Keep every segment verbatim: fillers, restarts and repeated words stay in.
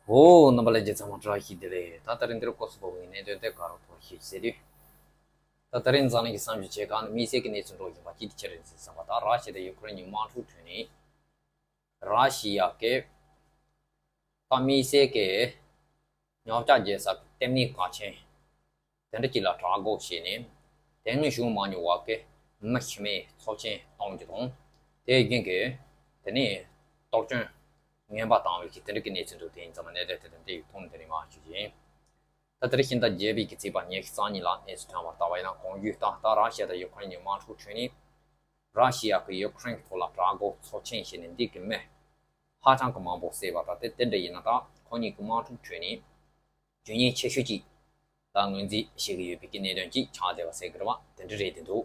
འོ། རྣམ་པ་ལྷན་རྒྱས་ཚང་མ་བཀྲ་ཤིས་བདེ་ལེགས། ད་ད་རིང་འདིར་སྐོར་སུ་བབས་པའི་གནད་དོན་དེ་ག་རུ་ཐོག་ཞིག་ཟེར་དུས། ད་ད་རིང་འཛམ་གླིང་གི་བསམ་ཞིབ་བྱེད་ཁང་ནས་དམིགས་བསལ་གྱི་གནས་ཚུལ་འགྲོ་བཞིན་པ་ཅི་དེ་ཅི་རེད་ཟེར་བསམ་པ། ད་ར་ཤི་ཡ་དང་ཡུ་ཀེ་རེན་གཉིས་དམག་འཁྲུག་ཁྲོད་ནས་ར་ཤི་ཡ་གི་ད་དམིགས་བསལ་གྱི་ཉོ་ཆ་རྒྱག་ས་གི་ལྟེ་གནས་གལ་ཆེན་དེ་འདྲ་ཅིག་ལ་དྲག་རྒོལ་བྱས་ནས་དེ་སྔོན་བྱུང་མ་མྱོང་བ་གི་མི་ཤི་རྨས་ཚབས་ཆེན་བཏང་རྒྱུ་དང་། དེ་རྒྱུན་གྱི་དེ་ནས་གཏོར་སྐྱོན་ངན་པ་བཏང་བའི་གི་དེ་འདྲ་གི་གནས་ཚུལ་འདུག་དེ་ཡིན་ཙང་གནད་དོན་དེ་དང་དེ་ཡི་ཐོག་ནས་དེ་རིང་མར་ཞུ་རྒྱུ་ཡིན། ད་ལྟར་ཕྱི་ཟླ་བརྒྱད་པའི་གི་ཚེས་པ་ཉི་ཤུ་རྩ་གཉིས་ལ་གནས་ཚུལ་ཐོན་པར་བལྟ་བ་ཡིན་ན། གོང་ཞུས་ལྟར་ད་ར་ཤི་ཡ་དང་ཡུ་ཀེ་རེན་གཉིས་དམག་འཁྲུག་ཁྲོད་ནས་ར་ཤི་ཡ་གིས་ཡུ་ཀེ་རེན་གྱི་ཐོག་ལ་དྲག་རྒོལ་ཚབས་ཆེན་བྱས་ནས་འདི་གི་མི་ཧ་ཅང་གི་མང་པོ་བསད་པ་དང་། དེ་དེ་འདྲ་ཡིན་ན་ད་ཁོ་གཉིས་ཀྱི་དམག་འཁྲུག་ཁྲོད་ནས་རྒྱུ་ཉེན་ཆེ་ཤོས་ཅིག་ལ་ངོས་འཛིན་བྱེད་ཀྱི་ཡོད་པའི་གི་གནད་དོན་ཅིག་ཆགས་བསྡད་པ་ཟེར་གི་རེད་བ། དེ་འདྲ་རེད་དེ་འདུག་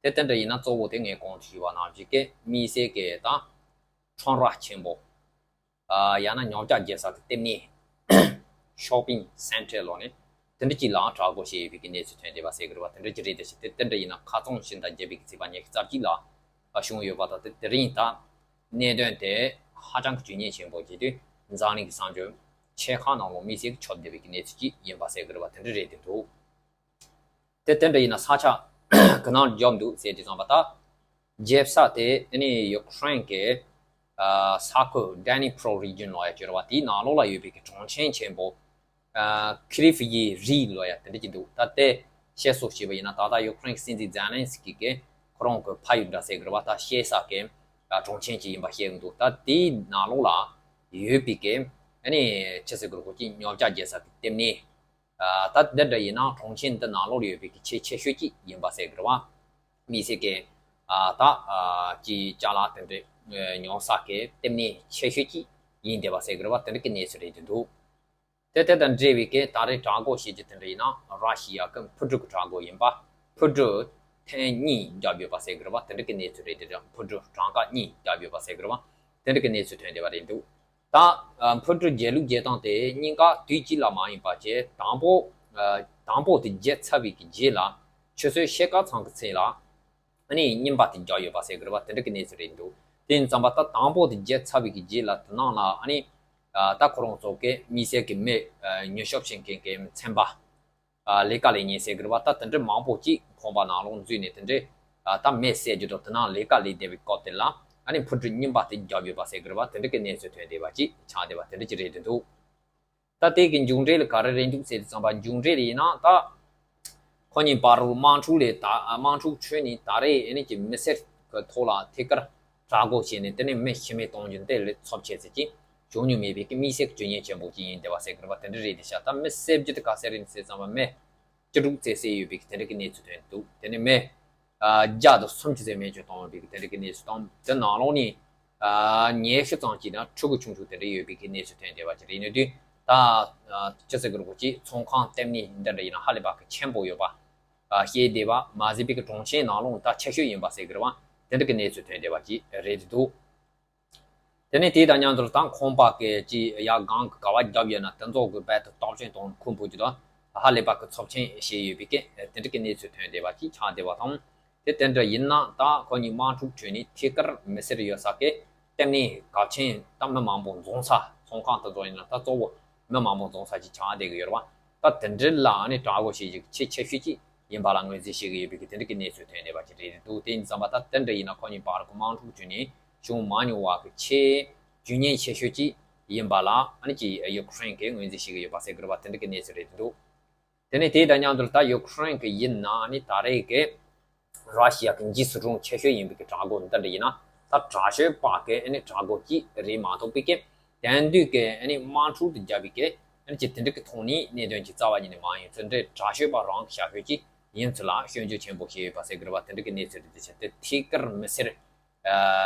དེ་དེ་འདྲ་ཡིན་ན་གཙོ་བོ་དེ་ངས་གོང་དུ་ཞུས་པ་ནང་བཞིན་གི་དམིགས་བསལ་གི་ད་ཁྲོམ་ར་ཆེན་པོ། ཨ། ཡང་ན་ཉོ་ཆ་རྒྱག་ས་གི་ལྟེ་གནས་ཤོ་པིང་སེན་ཊར་ལོག་ནས་དེ་འདྲ་ཅིག་ལའང་དྲག་རྒོལ་བྱས་ཡོད་པའི་གི་གནས་ཚུལ་ཐོན་བསྡད་པ་ཟེར་གི་རེད་བ། དེ་འདྲ་ཅིག་རེད་དེ། ཞེས་དེ་དེ་འདྲ་ཡིན་ན་ཁ་རྩང་ཕྱི་ཟླ་བརྒྱད་པའི་གི་ཚེས་པ་ཉི་ཤུ་རྩ་གཅིག་ལ་བྱུང་ཡོད་པ་དང་། དེ་དེ་རིང་ད་གནད་དོན་དེ་ཧ་ཅང་གི་རྒྱུ་ཉེན་ཆེན་པོ་བྱས་དུས་འཛམ་གླིང་གི་བསམ་ཤེས་བྱེད་ཁང་ནང་ལོགས་དམིགས་བསལ་གྱི་ཁྱབ་བསྡད་པའི་གི་གནས་ཚུལ་ཅིག་ཡིན་པ་ཟེར་གི་རེད་བ། དེ་འདྲ་རེད་དེ་འདུག་དེ་དེ་འདྲ་ཡིན་ན་ས་ཆ་ག་ནང་རྒྱབ་འདུག་ཟེར་དུས་ཙམ་པ། ད་རྒྱབ་ས་དེ་ཨ་ནི་ཡུ་ཀེ་རེན་གྱི་ཨ་ས་ཁུལ་ཌ་ནི་པྲོ་རི་ཇན་ལབ་ཡ་ཅིག་ཡོད་རེད་བ། དེའི་ནང་ལོགས་ལ་ཡོད་པའི་གི་གྲོང་ཁྱེར་ཆེན་པོ་ཨ་ཁི་རི་ཧྥི་ཡི་རི་ལབ་ཡ་དེ་འདྲ་ཅིག་འདུག་ད་དེ་བཤད་སྲོལ་བྱས་པ་ཡིན་ན། ད་ལྟ་ཡུ་ཀེ་རེན་གྱི་སྲིད་འཛིན་ཛེ་ལན་སི་ཀི་གིས་ཁོ་རང་གི་ཕ་ཡུལ་འདྲ་ཟེར་གི་རེད་བ། ད་བཤད་ས་གི་ཨ་གྲོང་ཁྱེར་ཅིག་ཡིན་པ་བཤད་གི་འདུག་ད་དེའི་ནང་ལོགས་ལ་ཡོད་པའི་གི་ཨ་ནི་ཅི་ཟེར་གི་རེད། ཁོ་ཅིག་ཉོ་ཆ་རྒྱག་ས་གི་ལྟེ་གནས། ཨ། ད་འདི་འདྲ་ཡིན་ན་གྲོང་ཁྱེར་འདི་ནང་ལོགས་ལ་ཡོད་པའི་གི་ཆེས་ཆེ་ཤོས་ཅིག་ཡིན་པ་ཟེར་གི་རེད་བ། དམིགས་བསལ་གི་ཨ་ད་ཨ་ཅིག་ཅ་ལག་དེ་འདྲ་ཉོ་ས་གི་ལྟེ་གནས་ཆེ་ཤོས་ཅིག་ཡིན་བསྡད་པ་ཟེར་གི་རེད་བ། དེ་འདྲ་གི་གནས་ཚུལ་རེད་དེ་འདུག་དེ་དེ་དང་འབྲེལ་བའི་གི་ད་རེས་དྲག་རྒོལ་བྱེད་རྒྱུ་དེ་འདྲ་ཡིན་ན་ར་ཤི་ཡ་གི་འཕུར་གྲུ་གི་དྲག་རྒོལ་ཡིན་པ། འཕུར་གྲུ་ཐེངས་གཉིས་བརྒྱབ་ཡོད་པ་ཟེར་གི་རེད་བ། དེ་འདྲ་གི་གནས་ཚུལ་རེད་དེ། འཕུར་གྲུ་གྲངས་ཀ་གཉིས་བརྒྱབ་ཡོད་པ་ཟེར་གི་རེད་བ། དེ་འདྲ་གི་གནས་ཚུལ་ཐོན་བསྡད་པ་རེད་འདུག་ད་ཨ་འཕུར་གྲུ་བརྒྱབ་ལུགས་བརྒྱབ་སྟངས་དེ་གཉིས་ཀ་དུས་གཅིག་ལ་མ་ཡིན་པ་བྱས། དང་པོ་ཨ་དང་པོ་དེ་བརྒྱབ་ཚར་བའི་གི་རྗེས་ལ་ཆུ་ཚོད་ཕྱེད་ཀ་ཙམ་གི་ཚེ་ལ་ཨ་ནི་གཉིས་པ་དེ་བརྒྱབ་ཡོད་པ་ཟེར་གི་རེད་བ། དེ་འདྲ་གི་གནས་ཚུལ་རེད་འདུག་དེ་ཡིན་ཙམ་པ་ད་དང་པོ་དེ་བརྒྱབ་ཚར་བའི་གི་རྗེས་ལ་དེ་ནང་ལ་ཨ་ནི་ཨ་ད་ཁོ་རང་ཚོ་གི་དམིགས་བསལ་གི་མི་ཨ་ཉེན་སྐྱོབ་བྱེད་མཁན་གི་ཚན་པ། ཨ་ལས་ཀ་ལས་མཁན་ཟེར་གི་རེད་བ། ད་དེ་འདྲ་མང་པོ་ཅིག་ཁང་པ་ནང་ལོགས་འཛུལ་ནས་དེ་འདྲ་ཨ་ད་མི་བསད་རྒྱུ་དང་། དེ་ནང་ལས་ཀ་ལས་བསྡད་པའི་སྐབས་དེ་ལ་ཨ་ནི་འཕུར་གྲུ་གཉིས་པ་དེ་བརྒྱབ་ཡོད་པ་ཟེར་གི་རེད་བ། དེ་འདྲ་གི་གནས་ཚུལ་ཐོན་བསྡད་པ་ཅིག་ཆགས་བསྡད་པ་དེ་འདྲ་ཅིག་རེད་དེ་འདུག་ད་དེ་གི་མཇུག་འབྲས་ལ་ག་རེ་རེད་འདུག་ཟེར་དུས་ཙམ་པ། མཇུག་འབྲས་ལ་ཡིན་ན་ད་ཁོ་གཉིས་བར་དུ་དམག་འཁྲུག་ལས་ད་དམག་འཁྲུག་ཁྲོད་ནས་ད་རེས་ཨ་ནི་ཀྱི་མི་སེར་གི་ཐོག་ལ་ཐད་ཀར་དྲག་རྒོལ་བྱས་ནས་དེ་ནས་མི་ཤི་རྨས་གཏོང་རྒྱུ་འདི་ལས་ཚབས་ཆེ་ཟེར་གྱི་བྱུང་མྱོང་མེད་པའི་གི་དམིགས་བསལ་གྱི་རྒྱུ་ཉེན་ཆེན་པོ་ཅིག་ཡིན་བསྡད་པ་ཟེར་གི་རེད་བ། དེ་འདྲ་རེད་དེ་ཤག་ད་མི་བསད་རྒྱུ་དེ་ག་ཚད་རེད་ཟེར་ཙམ་པ། མི་བཅུ་དྲུག་ཙམ་བསད་ཡོད་པའི་གི་དེ་འདྲ་གི་གནས་ཚུལ་ཐོན་འདུག་དེ་ནས་མི་ཨ་བརྒྱ་དང་སུམ་ཅུ་ཙམ་རྨས་སྐྱོན་བཏང་ཡོད་པའི་གི་དེ་འདྲ་གི་གནས་ཚུལ་དང་། དེ་ནང་ལོགས་ནས་ཨ་ཉི་ཤུ་ཙམ་ཅིག་དང་ཕྲུ་གུ་ཆུང་ཆུང་དེ་འདྲ་ཡོད་པའི་གི་གནས་ཚུལ་ཐོན་བསྡད་པ་ཅིག་རེད། ཡིན་དུས་ད་ཨ་ཅི་ཟེར་གི་རེད། ཁོ་ཅིག་ཚོང་ཁང་ལྟེ་གནས་འདི་འདྲ་ཡིན་ན་ཧ་ལས་པ་གི་ཆེན་པོ་ཡོད་པ། ཨ་བཤད་བསྡད་པ་མ་ཟད་པའི་གི་གྲོང་ཁྱེར་ནང་ལོགས་ད་ཆེ་ཤོས་ཡིན་པ་ཟེར་གི་རེད་བ། དེ་འདྲ་གི་གནས་ཚུལ་ཐོན་བསྡད་པ་ཅིག་རེད་འདུག་དེ་ནས་དེ་དང་མཉམ་དུ་ད་ཁང་པ་གི་ཅིག་ཡར་སྒང་གི་ག་བ་བརྒྱབ་ཡོད་ན་དེ་ཚོ་གི་རྦད་དེ་སྟོབས་ཆེན་དང་ཁུངས་སྤོ་རྒྱུ་དང་ཧ་ལས་པ་གི་ཚབས་ཆེན་བྱས་ཡོད་པའི་གི་དེ་འདྲ་གི་གནས་ཚུལ་ཐོན་བསྡད་པ་ཅིག་ཆགས་བསྡད་པ་དང་། དེ་དེ་འདྲ་ཡིན་ན་ད་ཁོ་གཉིས་དམག་འཁྲུག་ཁྲོད་ནས་ཐད་ཀར་མི་སེར་ཡོད་ས་གི་ལྟེ་གནས་གལ་ཆེན་ད་མི་མང་པོ་འཛོམས་ས། ཚོང་ཁང་དེ་ཚོ་ཡིན་ན་ད་གཙོ་བོ་མི་མང་པོ་འཛོམས་ས་ཅིག་ཆགས་བསྡད་གི་ཡོད་རེད་བ། ད་དེ་འདྲ་ལ་ཨ་ནི་དྲག་རྒོལ་བྱེད་རྒྱུ་ཆེས་ཆེ་ཤོས་ཅིག་ཡིན་པ་ལ་ངོས་འཛིན་བྱེད་ཀྱི་ཡོད་པའི་གི་དེ་འདྲ་གི་གནས་ཚུལ་ཐོན་བསྡད་པ་ཅིག་རེད་འདུག་དེ་ཡིན་ཙམ་པ་ད་དེ་འདྲ་ཡིན་ན་ཁོ་གཉིས་བར་གྱི་དམག་འཁྲུག་བྱུང་ནས་བྱུང་མ་མྱོང་བ་གི་ཆེས་རྒྱུ་ཉེན་ཆེ་ཤོས་ཅིག་ཡིན་པ་ལ་ཨ་ནི་ཅིག་ཡུ་ཀེ་རེན་གྱིས་ངོས་འཛིན་བྱེད་ཀྱི་ཡོད་པ་ཟེར་གི་རེད་བ། དེ་འདྲ་གི་གནས་ཚུལ་རེད་འདུག་དེ་ནས་དེ་དང་མཉམ་དུ་ད་ཡུ་ཀེ་རེན་གྱི་ཡིན་ན་ཨ་ནི་ད་རེས་ཀྱི་ར་ཤི་ཡ་གི་འཇིགས་སུ་རུང་ཆེ་ཤོས་ཡིན་པའི་གི་དྲག་རྒོལ་འདི་འདྲ་ཡིན་ན་ད་དྲག་ཤོས་པ་གི་ཨ་ནི་དྲག་རྒོལ་ཅིག་རེད་མ་གཏོགས་པའི་གི་དེང་དུས་ཀྱི་ཨ་ནི་དམག་འཁྲུག་དེ་བརྒྱབ་པའི་གི་ཨ་ནི་ཅིག་དེ་འདྲ་གི་ཐོག་ནས་གནད་དོན་ཅིག་རྩ་བ་ཉིད་ནས་མ་ཡིན་ཚུལ་འདྲའི་དྲག་ཤོས་པ་རང་གི་བྱ་སྤྱོད་ཅིག་ཡིན་ཚུལ་ལ་སྐྱོན་བརྗོད་ཆེན་པོ་བྱས་ཡོད་པ་ཟེར་གི་རེད་བ། དེ་འདྲ་གི་གནས་ཚུལ་རེད། དེ་ཆེད་དུ་ཐད་ཀར་མི་སེར་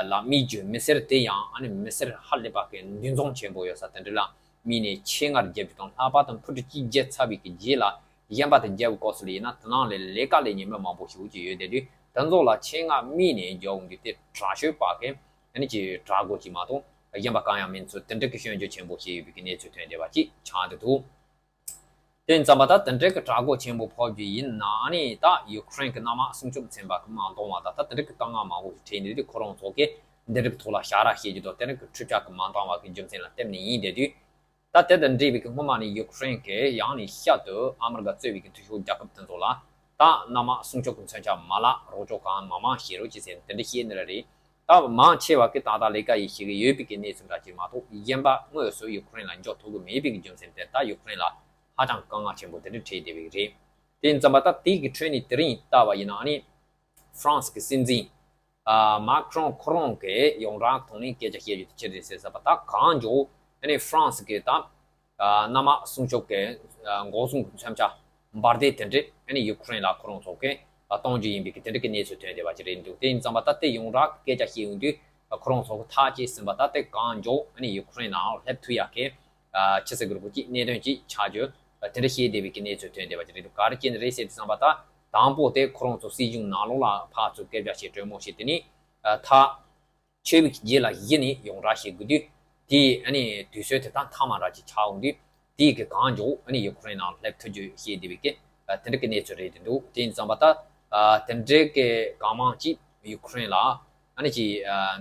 ལ་དམིགས་རྒྱུ། མི་སེར་དེ་ཡང་ཨ་ནི་མི་སེར་ཧ་ལས་པ་གི་འདུ་འཛོམས་ཆེན་པོ་ཡོད་ས་དེ་འདྲ་ལ་དམིགས་ནས་ཆེད་མངགས་བརྒྱབ་རྒྱུ་དང་། ལྷག་པར་དུ་འཕུར་གྲུ་གཅིག་བརྒྱབ་ཚར་བའི་གི་རྗེས་ལ་གཞན་པ་དེ་བརྒྱབ་པའི་སྐབས་སུ་ལ་ཡིན་ན་དེ་ནང་ལ་ལས་ཀ་ལས་མཁན་མི་མང་པོ་ཞིག་ཅིག་ཡོད་བསྡད་དུས་དེ་ཚོ་ལ་ཆེད་མངགས་དམིགས་ནས་རྒྱག་འོང་དུས་དེ་དྲག་ཤོས་པ་གི་ཨ་ནི་ཅིག་དྲག་རྒོལ་ཅིག་མ་གཏོགས་གཞན་པ་གང་ཡང་མིན་ཚུལ་དེ་འདྲ་གི་སྐྱོན་བརྗོད་ཆེན་པོ་བྱས་ཡོད་པའི་གི་གནས་ཚུལ་ཐོན་བསྡད་པ་ཅིག་ཆགས་བསྡད་འདུག་དེ་ཡིན་ཙམ་པ་ད་དེ་འདྲའི་གི་དྲག་རྒོལ་ཆེན་པོ་ཕོག་རྒྱུ་ཡིན་ན་ཨ་ནི་ད་ཡུ་ཀེ་རེན་གི་གནམ་དམག་སྲུང་སྐྱོབ་ཚན་པ་གི་མ་འདང་བ་དང་། ད་དེ་འདྲའི་གི་དཀའ་ངལ་མང་པོ་ཞིག་འཕྲད་ནས་དེ་ཁོ་རང་ཚོ་གི་འདི་འདྲའི་གི་ཐོག་ལ་ཞབས་ར་བྱེད་རྒྱུ་དང་དེ་འདྲའི་གི་འཕྲུལ་ཆས་གི་མ་འདང་བ་གི་རྒྱུ་མཚན་ལ་བརྟེན་ནས་ཡིན་བསྡད་དུས། ད་དེ་དང་འབྲེལ་བའི་གི་སྔོན་མ་ནས་ཡུ་ཀེ་རེན་གྱི་ཡང་ནས་བསྐྱར་དུ་ཨ་མི་རི་ཀ་གཙོས་པའི་གི་འཐུས་ཤོར་རྒྱལ་ཁབ་དེ་ཚོ་ལ་ད་གནམ་དམག་སྲུང་སྐྱོབ་ཀྱི་མཚོན་ཆ་མ་ལག་རོགས་སྐྱོར་གང་མང་མང་བྱེད་རོགས་བྱེད་ཟེར་དེ་འདྲ་བཤད་ནི་ར་རེད། ད་མང་ཆེ་བ་གི་ད་ལྟ་ལས་ཀ་ཡི་ཞིག་ཡོད་པའི་གི་གནས་ཚུལ་འདྲ་ཅིག་མ་གཏོགས་གཞན་པ་དངོས་སུ་ཡུ་ཀེ་རེན་ལ་འཇོག་ཐུབ་ཀྱི་མེད་པའི་གི་རྒྱུ་མཚན་དེ་ད་ཡུ་ཀེ་རེན་ལ་ཧ་ཅང་དཀའ་ངལ་ཆེན་པོ་དེ་འདྲ་འཕྲད་བསྡད་པའི་རེད། དེ་ཡིན་ཙམ་པ་ད་དེའི་གི་ཁྲོད་ནས་དེ་རིང་ལྟ་བ་ཡིན་ན་ཨ་ནི་ཧྥ་རན་སི་གི་སྲིད་འཛིན་ཨ་མཱ་ཁི་རོན་ཁོ་རང་གིས་ཡོངས་གྲགས་ཐོག་ནས་སྐད་ཆ་བཤད་རྒྱུ་དེ་ཅི་རེད་ཟེར་ཟེར་བ་ད་གང་མགྱོགས་ཨ་ནི་ཧྥ་རན་སི་གི་ད་ཨ་གནམ་དམག་སྲུང་སྐྱོབ་ཀྱི་ཨ་འགོག་སྲུང་གི་མཚོན་ཆ་འབར་མདེལ་དེ་འདྲས་ཨ་ནི་ཡུ་ཀེ་རེན་ལ་ཁོ་རང་ཚོ་གིས་ཨ་གཏོང་རྒྱུ་ཡིན་པའི་གི་དེ་འདྲ་གི་གནས་ཚུལ་ཐོན་བསྡད་པ་ཅིག་རེད་འདུག་དེ་ཡིན་ཙམ་པ་ད་དེ་ཡོངས་གྲགས་སྐད་ཆ་བཤད་ཡོང་དུས་ཨ་ཁོ་རང་ཚོ་གིས་ཐག་བཅད་ཟིན་པ་ད་དེ་གང་མགྱོགས་ཨ་ནི་ཡུ་ཀེ་རེན་ནང་སླེབས་ཐུབ་ཡག་གི་ཨ་ཆི་ཟེར་དགོས་རེད་གོ་ཅིག་གནད་དོན་ཅིག་ཆགས་རྒྱུ་ཨ་དེ་འདྲ་བཤད་བསྡད་པའི་གི་གནས་ཚུལ་ཐོན་བསྡད་པ་ཅིག་རེད་འདུག་ག་རེ་བྱས་ནས་རེད་ཟེར་དུས་ཙམ་པ་ད་དང་པོ་དེ་ཁོ་རང་ཚོ་སྲིད་གཞུང་ནང་ལོགས་ལ་ཕར་ཚུར་སྐད་ཆ་བཤད་གྲོས་མོལ་བྱས་དེ་ནས་ཨ་ཐག་ཆོད་པའི་རྗེས་ལ་གཞི་ནས་ཡོངས་གྲགས་བྱེད་དགོས་དུས་དེ་ཨ་ནི་དུས་ཚོད་དེ་དང་མཐའ་མ་འདྲ་ཅིག་ཆགས་འོང་དུས་དེའི་གི་གང་མགྱོགས་ཨ་ནི་ཡུ་ཀེ་རེན་ནང་སླེབས་ཐུབ་རྒྱུ་བཤད་བསྡད་པའི་གི་དེ་འདྲ་གི་གནས་ཚུལ་རེད་དེ་འདུག་དེ་ཡིན་ཙམ་པ་ད་དེ་འདྲའི་གི་གང་མང་ཅིག་ཡུ་ཀེ་རེན་ལ་ཨ་ནི་ཅིག་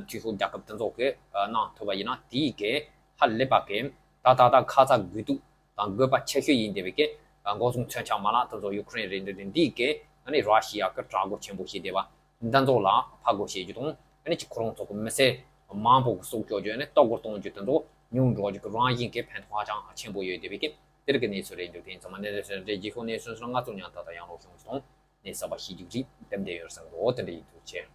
འཐུས་ཤོར་རྒྱལ་ཁབ་དེ་ཚོ་གི་གནང་ཐུབ་པ་ཡིན་ན་དེའི་གི་ཧ་ལས་པ་གི་ད་ད་ད་ཁ་ཚ་དགོས་གཏུགས་དང་དགོས་པ་ཆེ་ཤོས་ཡིན་བསྡད་པའི་གི་འགོག་སྲུང་མཚོན་ཆ་མ་ལག་དེ་ཚོ་ཡུ་ཀེ་རེན་རེད་འདུག་འདིའི་གི་ཨ་ནི་ར་ཤི་ཡ་གི་དྲག་རྒོལ་ཆེན་པོ་བྱས་བསྡད་པ། འདི་ཚོ་ལ་ཕར་རྒོལ་བྱེད་རྒྱུ་དང་ཨ་ནི་ཅིག་ཁོ་རང་ཚོ་གི་མི་སེར་མང་པོ་གི་སྲོག་སྐྱོབ་རྒྱུ་ཨ་ནི་ལྟ་སྐོར་གཏོང་རྒྱུ་དེ་ཚོ་ཉུང་འགྲོ་རྒྱུ་གི་རང་བཞིན་གི་ཕན་ཐོགས་ཧ་ཅང་ཆེན་པོ་ཡོད་བསྡད་པའི་གི་དེ་རིགས་ཀྱི་གནས་ཚུལ་རེད་འདུག་དེ་ཡིན་ཙང་མ་གནས་ཚུལ་རེད་རྗེས་ཤོག་གནས་ཚུལ་སོགས་ང་ཚོ་མཉམ་དུ་ད་ཡང་ལོག་བྱུང་སོང་གནས་གསར་པ་ཤེས་རྒྱུ་ཅིག་དེ་འདྲ་ཡོད་བསམ་གི་འདུག་དེ་འདྲ་ཡིན་འདུག་ཅེས།